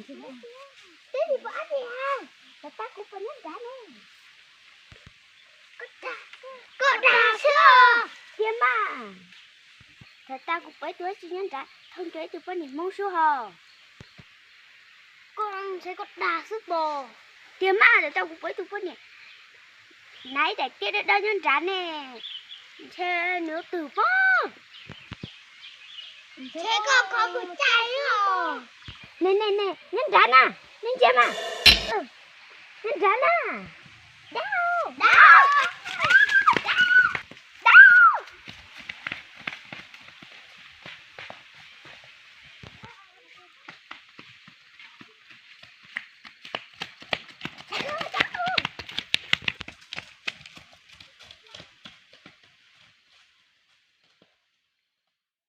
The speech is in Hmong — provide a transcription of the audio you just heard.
Twb tsis pom dab tsi ha, thaum tas kuv pom nyob nrad ne. Koj dag xwb os. Tiag mas, thaum tas kuv pom ib tug dab tsi nyob nrad, thauj nrog ib tug poj niam Hmoob sub hos. Koj ntshe koj dag xwb pom. Tiag mas, thaum tas kuv pom ib tug poj niam hnav ib daim tiab dawb dawb nyob nrad ne, ntshe nws twg pom. Ntshe koj khov kuv cai os. Ne ne ne, nyob nrad na, nej ntsia mas, nyob nrad na.